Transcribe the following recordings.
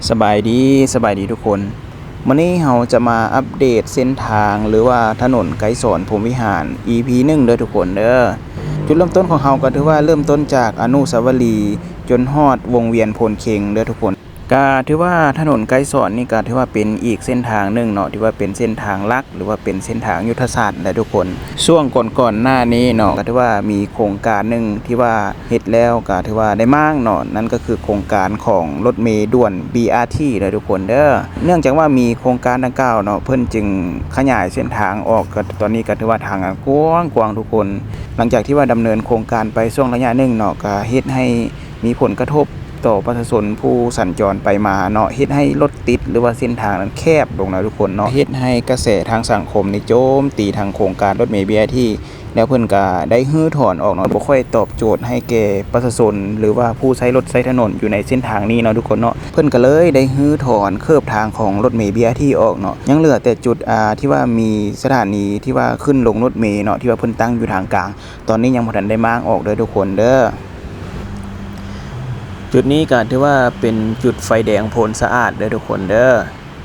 ສະບາຍດີ, ສະບາຍດີທຸກຄົນ. ມື້ນີ້ເຮົາຈະມາອັບເດດເສັ້ນທາງ ຫຼືວ່າຖະໜົນໄກສອນພົມວິຫານ ອີພີໜຶ່ງເດີທຸກຄົນເດີ. ຈຸດເລີ່ມຕົ້ນຂອງເຮົາກໍຖືວ່າເລີ່ມຕົ້ນຈາກອະນຸສາວະລີ ຈົນຮອດວົງວຽນໂພນເຄັງເດີທຸກຄົນ. ກະຖືວ່າຖະໜົນໄກສອນນີ້ກະຖືວ່າເປັນອີກເສັ້ນທາງໜຶ່ງເນາະ ທີ່ວ່າເປັນເສັ້ນທາງຫຼັກ ຫຼືວ່າເປັນເສັ້ນທາງຍຸດທະສາດແຫຼະທຸກຄົນ. ຊ່ວງກ່ອນໆໜ້ານີ້ເນາະ ກໍຖືວ່າມີໂຄງການໜຶ່ງທີ່ວ່າເຮັດແລ້ວກໍຖືວ່າໄດ້ມ້າງເນາະ, ນັ້ນກໍຄືໂຄງການຂອງລົດເມດ່ວນ ບີອາທີ ເດີທຸກຄົນເດີ. ເນື່ອງຈາກວ່າມີໂຄງການດັ່ງກ່າວເນາະ ເພິ່ນຈຶ່ງຂະຫຍາຍເສັ້ນທາງອອກ, ກໍຕອນນີ້ກໍຖືວ່າທາງກວ້າງໆທຸກຄົນ. ຫຼັງຈາກທີ່ວ່າດຳເນີນໂຄງການໄປຊ່ວງໄລຍະໜຶ່ງເນາະ ກໍເຮັດໃຫ້ ມີຜົນກະທົບຕໍ່ປະຊາຊົນຜູ້ສັນຈອນໄປມາເນາະ, ເຮັດໃຫ້ລົດຕິດ ຫຼືວ່າເສັ້ນທາງນັ້ນແຄບລົງນະທຸກຄົນເນາະ, ເຮັດໃຫ້ກະແສທາງສັງຄົມນີ້ໂຈມຕີທາງໂຄງການລົດເມ ບີອາທີ ແລ້ວເພິ່ນກະໄດ້ຮື້ຖອນອອກເນາະ, ບໍ່ຄ່ອຍຕອບໂຈດໃຫ້ແກ່ປະຊາຊົນ ຫຼືວ່າຜູ້ໃຊ້ລົດໃຊ້ຖະໜົນຢູ່ໃນເສັ້ນທາງນີ້ເນາະທຸກຄົນເນາະ. ເພິ່ນກະເລີຍໄດ້ຮື້ຖອນເຄີບທາງຂອງລົດເມ ບີອາທີ ອອກເນາະ, ຍັງເຫຼືອແຕ່ຈຸດ ອ່າ ທີ່ວ່າມີສະຖານີທີ່ວ່າຂຶ້ນລົງລົດເມເນາະ ທີ່ວ່າເພິ່ນຕັ້ງຢູ່ທາງກາງ ຕອນນີ້ຍັງບໍ່ທັນໄດ້ມ້າງອອກເດີທຸກຄົນເດີ. ຈຸດນີ້ກໍຖືວ່າເປັນຈຸດໄຟແດງໂພນສະອາດເດີທຸກຄົນເດີ.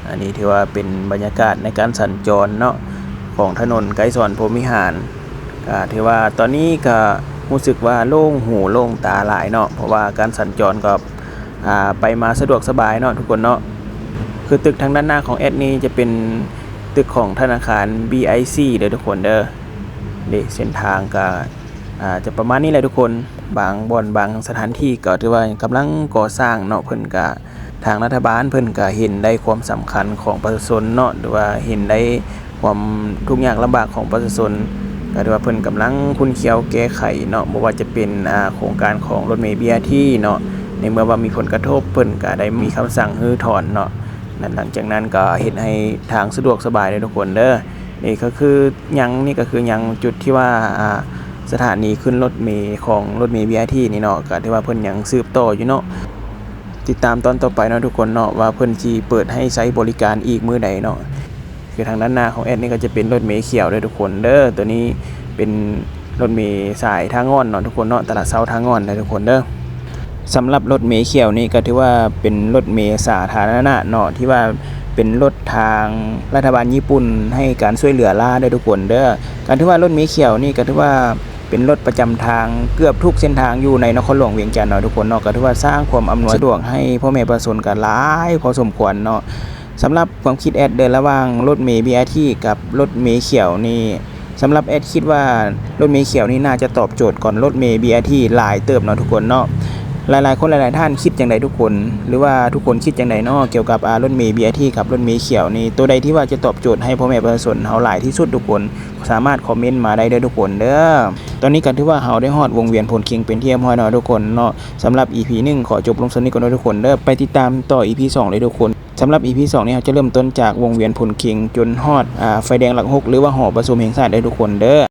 ອັນນີ້ຖືວ່າເປັນບັນຍາກາດໃນການສັນຈອນເນາະ ຂອງຖະໜົນໄກສອນພົມວິຫານ. ກໍຖືວ່າຕອນນີ້ກໍຮູ້ສຶກວ່າໂລ່ງຫູໂລ່ງຕາຫຼາຍເນາະ, ເພາະວ່າການສັນຈອນກໍ ອ່າ ໄປມາສະດວກສະບາຍເນາະທຸກຄົນເນາະ. ຄືຕຶກທາງດ້ານໜ້າຂອງແອດນີ້ຈະເປັນຕຶກຂອງທະນາຄານ ບີໄອຊີ ເດີທຸກຄົນເດີ. ເດ ເສັ້ນທາງກໍ ອ່າ ຈະປະມານນີ້ແຫຼະທຸກຄົນ. ບາງບ່ອນບາງສະຖານທີ່ກໍຖືວ່າກຳລັງກໍ່ສ້າງເນາະ, ເພິ່ນກະ ທາງລັດຖະບານເພິ່ນກະເຫັນໄດ້ຄວາມສຳຄັນຂອງປະຊາຊົນເນາະ ຫຼືວ່າເຫັນໄດ້ຄວາມທຸກຍາກລຳບາກຂອງປະຊາຊົນ, ກໍຖືວ່າເພິ່ນກຳລັງຂຸ້ນຂ້ຽວແກ້ໄຂເນາະ, ບໍ່ວ່າຈະເປັນ ອ່າ ໂຄງການຂອງລົດເມ ບີອາທີ ເນາະ, ໃນເມື່ອວ່າມີຜົນກະທົບ ເພິ່ນກະໄດ້ມີຄຳສັ່ງຮື້ຖອນເນາະ. ແລະ ຫຼັງຈາກນັ້ນກໍເຮັດໃຫ້ທາງສະດວກສະບາຍເດີທຸກຄົນເດີ. ນີ້ກໍຄືຍັງ ນີ້ກໍຄືຍັງຈຸດທີ່ວ່າ ອ່າ ສະຖານີຂຶ້ນລົດເມຂອງລົດເມ ບີອາທີ ນີ້ເນາະ, ກໍຖືວ່າເພິ່ນຍັງສືບຕໍ່ຢູ່ເນາະ. ຕິດຕາມຕອນຕໍ່ໄປເນາະທຸກຄົນເນາະ ວ່າເພິ່ນຊິເປີດໃຫ້ໃຊ້ບໍລິການອີກມື້ໃດເນາະ. ຄືທາງດ້ານໜ້າຂອງແອດນີ້ກໍຈະເປັນລົດເມຂຽວເດີທຸກຄົນເດີ. ໂຕນີ້ເປັນລົດເມສາຍທ່າງ່ອນເນາະທຸກຄົນເນາະ, ຕະຫຼາດເຊົ້າທ່າງ່ອນເດີທຸກຄົນເດີ. ສຳລັບລົດເມຂຽວນີ້ກໍຖືວ່າເປັນລົດເມສາທາລະນະເນາະ ທີ່ວ່າເປັນລົດທາງລັດຖະບານຍີ່ປຸ່ນໃຫ້ການຊ່ວຍເຫຼືອຫຼ້າເດີທຸກຄົນເດີ. ກໍຖືວ່າລົດເມຂຽວນີ້ກໍຖືວ່າເປັນລົດປະຈຳທາງເກືອບທຸກເສັ້ນທາງຢູ່ໃນນະຄອນຫຼວງວຽງຈັນເນາະທຸກຄົນເນາະ, ກໍຖືວ່າສ້າງຄວາມອຳນວຍສະດວກໃຫ້ພໍ່ແມ່ປະຊາຊົນກໍຫຼາຍພໍສົມຄວນເນາະ. ສຳລັບຄວາມຄິດແອດເດີ ລະຫວ່າງລົດເມ ບີອາທີ ກັບລົດເມຂຽວນີ້ ສຳລັບແອດຄິດວ່າລົດເມຂຽວນີ້ໜ້າຈະຕອບໂຈດກ່ອນລົດເມ ບີອາທີ ຫຼາຍເຕີບເນາະທຸກຄົນເນາະ. ຫຼາຍໆຄົນຫຼາຍໆທ່ານຄິດຈັ່ງໃດທຸກຄົນ ຫຼືວ່າທຸກຄົນຄິດຈັ່ງໃດເນາະ ກ່ຽວກັບ ອາ ລົດເມ ບີອາທີ ກັບລົດເມຂຽວນີ້ ໂຕໃດທີ່ວ່າຈະຕອບໂຈດໃຫ້ພໍ່ແມ່ປະຊາຊົນເຮົາຫຼາຍທີ່ສຸດທຸກຄົນ ສາມາດຄອມເມັນມາໄດ້ເດີທຸກຄົນເດີ. ຕອນນີ້ກໍຖືວ່າເຮົາໄດ້ຮອດວົງວຽນໂພນເຄັງເປັນທີ່ຮຽບຮ້ອຍເນາະທຸກຄົນເນາະ. ສຳລັບ ອີພີໜຶ່ງ ຂໍຈົບລົງສ່ຳນີ້ກ່ອນເນາະທຸກຄົນເດີ. ໄປຕິດຕາມຕໍ່ ອີພີສອງ ເລີຍທຸກຄົນ. ສຳລັບ ອີພີສອງ ນີ້ ເຮົາຈະເລີ່ມຕົ້ນຈາກວົງວຽນໂພນເຄັງຈົນຮອດ ອາ ໄຟແດງຫຼັກຫົກ ຫຼືວ່າຫໍປະຊຸມແຫ່ງຊາດເດີທຸກຄົນເດີ.